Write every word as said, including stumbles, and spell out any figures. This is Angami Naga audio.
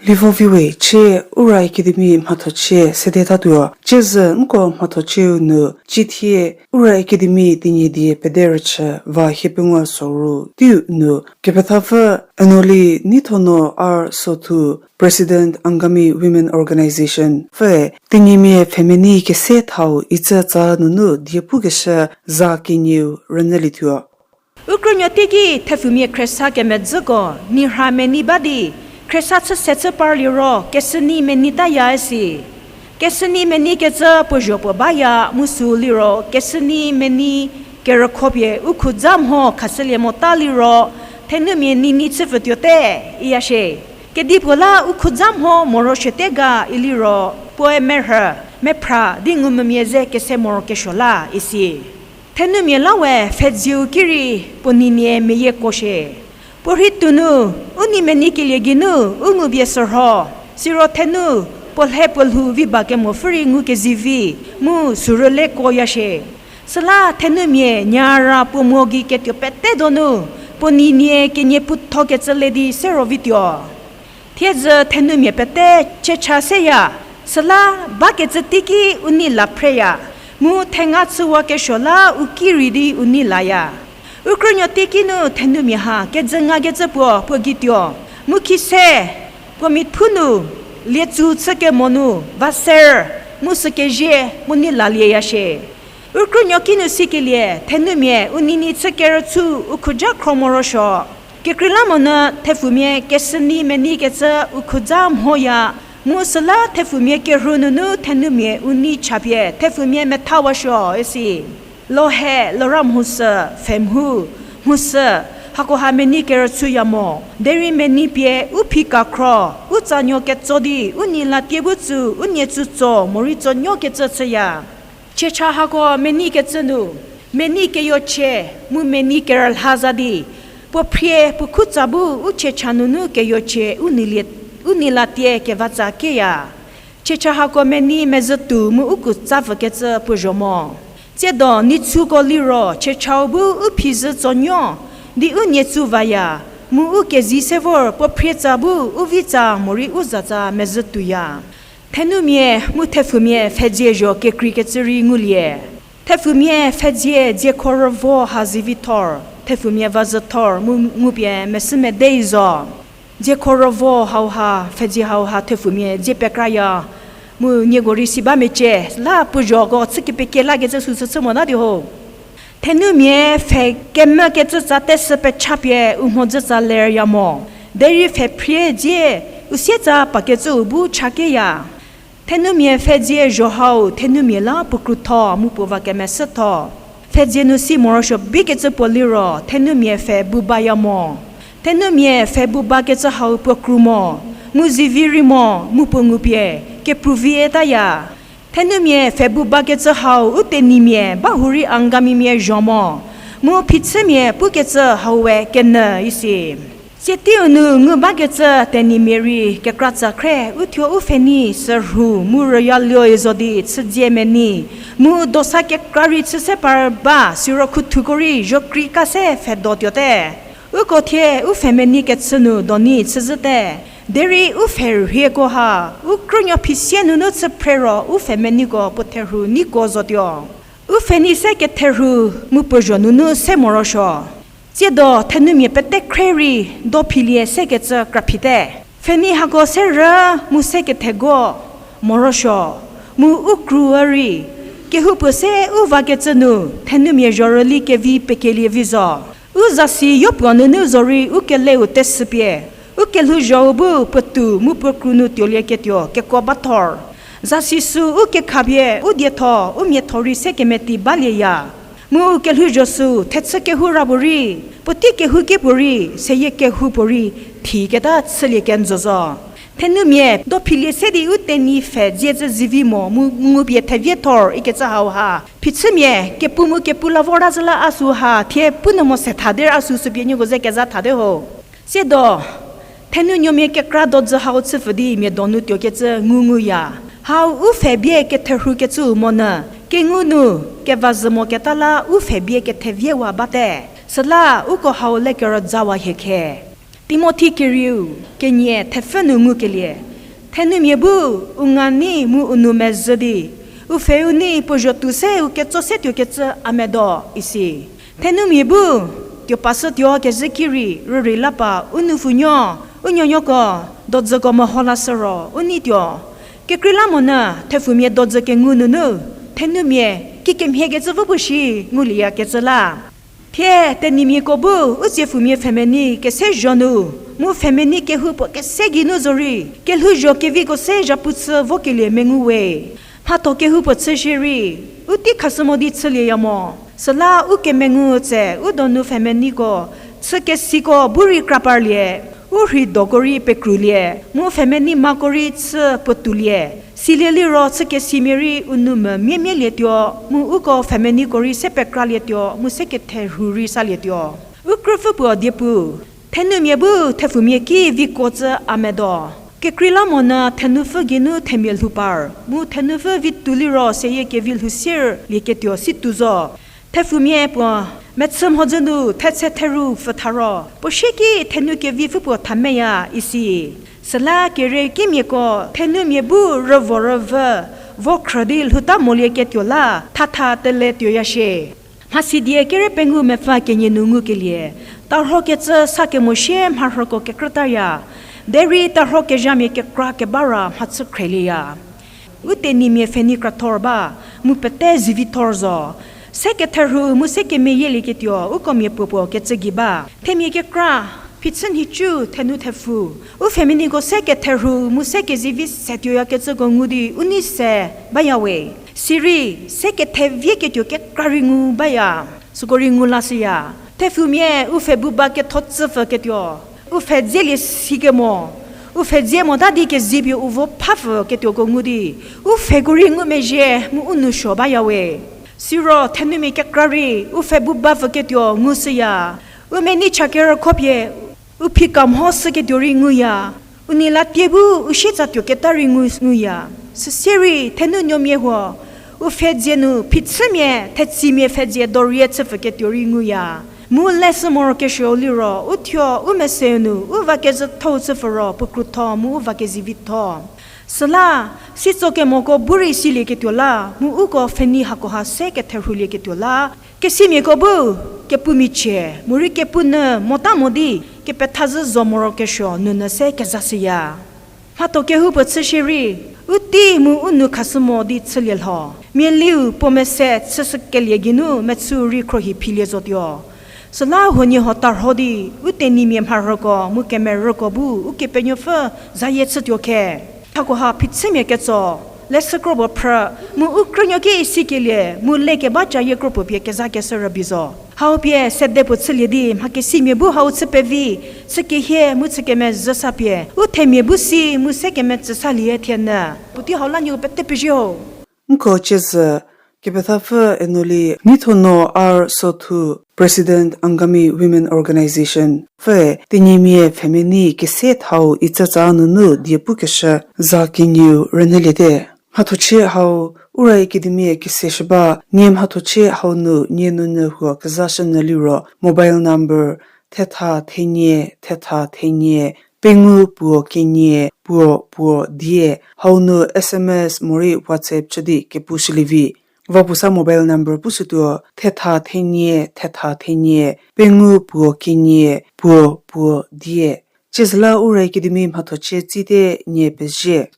Livo viwe cie Ura Academy mhathochie sedetatuo. Ciezü nko mhathochieu nu, cithie Ura Academy Tenyidie pederüchü va hiepengou soru teiu nu, kepethapfü Enoli Neithono R Sothu, President Angami Women Organization pfüe Tenyimia pfhemenei kese thau itsü tsa nunu diepukeshü za kenieu rünyülietuo. U krünuo teiki thepfumia khriesa kemedzüko nirha menei ba di, khriesa chü se chü parliro kesünei menei taya isi. Kesünei menei kecü puo zho puo baya mu süu liro kesünei menei kerükho pie u khudza mho khashülie mota liro, thenumia nini chüpfütuote, iya shie. Kedipuo la u khudza mho morosuote ga iliro, puoe merhü, mephra di ngumvümia ze kese morokesuo la isi. Thenumia la we pfhedzieu ki rei puo ninie meyiekuo shie. Puo rhei tuonu, u nei menei kelie geinu u ngubie sürho. Siro thenu, puo lhe puo lhou vi ba kemopfü rei ngukezivi, mu sürülekuoya shie. Süla thenumia nyara puo mo gei ketuo pete donu, puo ninie kenie puthokecü le di sero vituo. Thiedzü thenumia pete chiecha seya, süla bakecü teiki u nei la phreya, mu thenga chüwakesuo la u ki rei di u nei laya. U krünuo teiki nu thenumia ha kejü ngakecü puo puo gei tuo, mu khise, puo miphu nu, lietsu chü kemo nu, va ser, mu sükezie, mu nei lalieya shie. U krünuo kinu sikelie, thenumia u nini chü kerüchü u khudza khro morosuo. Kekreilamonyü thepfumia kesünei menei kecü u khudza mhoya, mu süla thepfumia kerhu nunu thenumia u nei chapie thepfumia methawasuo isi. Lohe, lora mhoshü, pfhe mhu, mhoshü, hakoha menei kerüchüya mo, derei menei pie u phi kakhro, u tsanuo ketso di u nei latie bu tsü u nie tsü tso morei tsonuo kecü chüya. Chiecha hako menei kecü nu, menei keyochie, mu menei kerülha za di, puo phrie puo khutsa bu u chiecha nunu keyochie u nei lie, u nei latie kevatsa keya. Chiecha hako menei mezhütu mu u kutsapfükecü puo zho mo. Tsiedo neichüko liro chiechau bu u phizhü tsonuo di u nie tsuvaya, mu u kezie se vor puo phrietsa bu u vitsa morei u zatsa mezhütuya. Thenumia mu thepfumia pfhedzie zho kekreikecü rei ngulie. Thepfumia pfhedzie dziekho rüvo ha zivi thor, thepfumia vazhü thor mu ngupie mesü medei zo. Dziekho rüvo hauha, pfhedzie hauha thepfumia dzie pekraya, mu nieko rei si ba mecie, la puo zhoko chü kepekie lakecü süsü chü mota di ho. Thenumia pfhe kemvükecü tsa teshü pechapie u mhodzütsa lerya mo. Derei pfhe phrie dzie u sietsa pakecüu bu chakeya. Thenumia pfhedzie zho hau thenumia la puo krutho mu puo va kemesütho. Pfhedzie nu si morosuo bikecü puo liro thenumia pfhe bu baya mo. Thenumia pfhe bu bakecü hau puo kru mo, mu zivi rei mo, mu puo ngupie kepruvietaya. Thenumia pfhe bu bakecü hau u Tenyimia ba hurei Angamimia zho mo, mu phichümia pukecü hau we kenyü isi. Sieteiu nu ngu bakecü Tenyimia rei kekratsa khre uthuo u pfhenei sürhu mu rüyaluoi zo di chüdzie menei, mu dosa kekra rei chü se par ba siro khuthuko rei zhokrei ka se pfhedotuote. Uko thie u pfhemenei kechü nu doni chüzhüte. Derei u pfhe rhieko ha, u krünuo phisie nunu chü phre ro u pfhemeneiko puo therhu neiko zotuo. U pfhenei se ketherhu mu puo zho nunu se morosuo. Tsiedo thenumia pete khre rei dophilie sekecü kraphite. Pfhenei hako se rü mu se kethego morosuo, mu u kru a rei, kehoupuo se u vakecü nu thenumia zhorüli kevi pekelie vi zo. U zasi yopuo nunu zorei u keleu teshüpie, u kelhouzhou bu puotou mu puo kru nu tuolieketuo kekuo ba thor. Zasi sü u kekhapie u dietho u miatho rei se kemeti balieya. Mu u kelhouzho sü thechü kehou ra puorei, puotei kehouki puorei, seyie kehou puorei, thiketa chülie kenjü zo. Thenumia dophilie se di u Tenyipfhe dzie zü zivi mo mu ngupie thevie thor ikecü hauha. Phichümia kepu mu kepu la vorta zü la a sü ha thie pu nyü mo se tha derei a sü süpie nieko ze keza thate ho. Siedo, thenunuomia kekra dodzü hau chüpfü di mia donu tuokecü ngunguya. Hau u pfhe bie ketherhukecüu monyü, kengu nu kevazhü moketa la u pfhe bie ketheviewa bate. Süla uko hau le kerüzawa hie khe. Timothi kerieu, kenie thepfü nu ngukelie. Thenumia bu, u nga ni mu u nou mezhü di, u pfheu ni puo zho tou se u ketso se tuokecü a medo, isi. Thenumia bu, tuo pashütuo kezhü ki rei, rürei lapa, u nou pfunuo, u nuonuoko, dodzüko meho lashü ro, u nei tuo. Kekreilamonyü, thepfumia dodzü kengu nunu, thenumia, kikemhiekecü vü puo shi, ngulieyakecü la. Thie, tenyimiako bu, u tsiepfumia pfhemenei kese zho nu, mu pfhemenei kehoupuo kese geinu zorei, kelhouzho keviko se zhapu chü vokelie mengu we. Mhatho kehoupuo chü shierei, u tei khashü mo di chülieya mo. Süla u kemengu tse, u donu pfhemeneiko, chü kesiko bu rei kraparlie, u rhei doko rei pekrulie, mu pfhemenei mako rei chü puotulie. Silie liro chü kesimia rei u nou memiemie lietuo, mu uko pfhemeneiko rei se pekralietuo, mu se ketherhu rei salietuo. U krüpfü puo diepu, thenumia bu thepfumia ki viko cü a medo. Kekreilamonyü thenupfü geinu themia lhoupar, mu thenupfü vi tou liro seyie kevi lhou sierlieketuo si tou zo. Thepfumia puo, mechü mhodzü nu thetse theru pfü tha ro, puo sie ki thenu kevipfü puo tha meya isi. Süla kere kimiako thenumia bu rüvo rüvü, vo khrü di lhouta molieketuo la thatha tele tuoya shie. Mhasidie kere pengou mepfü kenie nu ngukelie, tarhokecü sa kemosie mharhüko kekrütaya, derei tarhokezhamia kekra keba ra mhachü khrelieya. U tenyimia pfhenei krathor ba, mu pete zivithor zo. Se ketherhu mu se kemeyielieketuo uko miapuopuo kecü gei ba. Themia kekra, phichü nhicu thenu thepfu. U pfhemeneiko se ketherhu mu se kezivi setuoyakecüko ngu di u nei se bayawe. Sirei, se kethevieketuo kekra rei ngu baya. Süko rei ngu lashüya. Thepfumia u pfhe bu ba ketho tsüpfü ketuo. U pfhe dzielie sikemo. U pfhe dzie mota di kezipie u vo phapfü ketuoko ngu di, u pfheko rei ngumezhie mu u nou suo bayawe. Siro thenumia kekra rei u pfhe bu bapfü ketuo ngushüya. U menei cha kerükhopie u phika mho shüketuo rei nguya. U nei la tie bu u sietsa tuoketa rei ngu, nguya. Süsie rei thenunuomia huo, u pfhe dzie nu phichümia, thetsimia pfhe dzie dorie chüpfü ketuo rei nguya. Mu leshü morokesuo liro, u thuo, u meseu nu, u va kezhüthou chüpfü ro, puo krotho, mu u va kezivitho. Süla, sitso kemoko bu rei silieketuo la, mu uko pfhenei hakoha se ketherhulieketuo la, kesimiako bu, kepu michie, morei kepu nyü mota mo di, kepethazhü zo morokesuo nunyü se kezashüya. Mhatho kehoupuo chü shierei, u tei mu u nou khashü mo di chülie lho. Mialiu puo mese chüshükelie geinu mechü rei khrohi philie zotuo. Süla huoniehuo tarho di, u tenyimia mharhüko mu kemerüko bu Ukepenuopfü zayie chütuo khe. Hakoha phichümia ketso, leshü kropuo phrü, mu u krünuo ki sikelie, mu lekeba cayie kropuo pie kezakeshü rübei zo. Hau pie sede puo chülie di, mhakesimia bu hau chü pevi, chü kehie, mu chü kemezhü sa pie, u themia bu si, mu se kemetsü salie thienyü. Puotei hau la nieu pete pezie ho. Nko ciezü, kepethapfü Enoli Nithono R Sothu, President Angami Women Organization, pfü tenyimia pfhemenei kese thau itsütsa nunu diepukeshü za kenieu rünyüliete. Mhathochie hau, Ura Academy kese shü ba, nie mhathochie hau nu nie nunyü huo kezashünyü liro, mobile number thetha thenie, thetha thenie, pengou puo kenie, puo, puo, die, hau nu S M S morei WhatsApp chü di kepushülievi. Va puo sa mobile number pushütuo, thetha thenie, thetha thenie, pengou puo kenie, puo, puo, die. Ciezüla Ura Academy mhathochie tsite nie pezie.